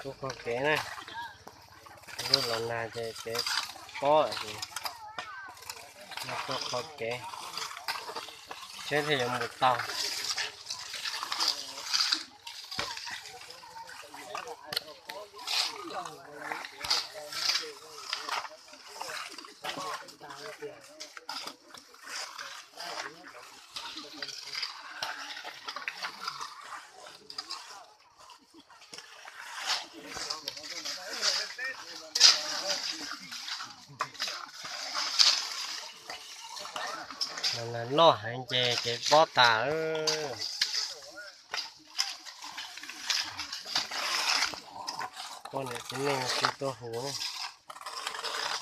Tuaj qhov kev na, lub los nag ces kev pob lawm, tuaj qhov kev, tsheb thiaj yuav mus tau. Loj heev ces kev pob tas. Poj niam txiv neej tsis tuaj hu,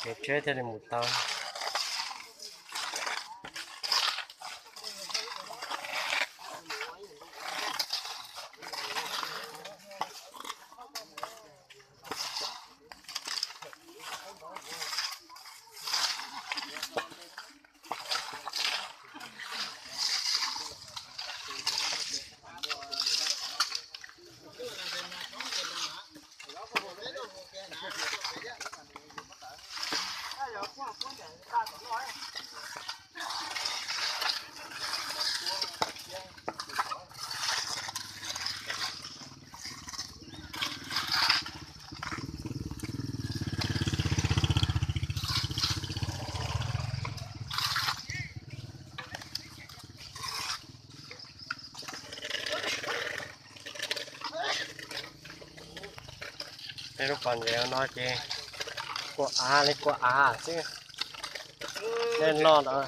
kev tsheb thiaj li mus tau. Peb lub pas ntses no ces kua av li kua av xwb. Nej loj los,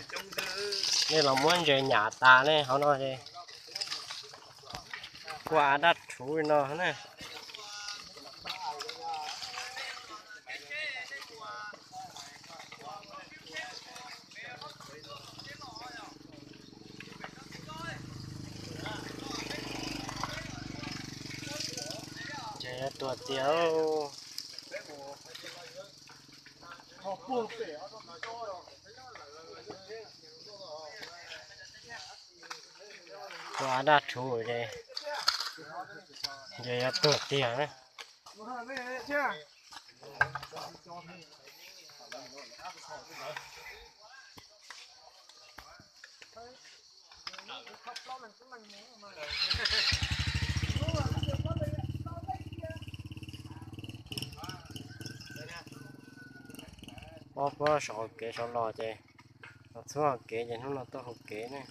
nej los muab ntses nyam tas ne, hauv no ces kua av daj rhuv li no na. Ces yuav tuag tiag. Kua av daj rhuv ces, ces yuav tuag tiag na. Pob puag saum hauv kev saud los ces, los txhub hauv kev ces hnub no tuaj hauv kev ne.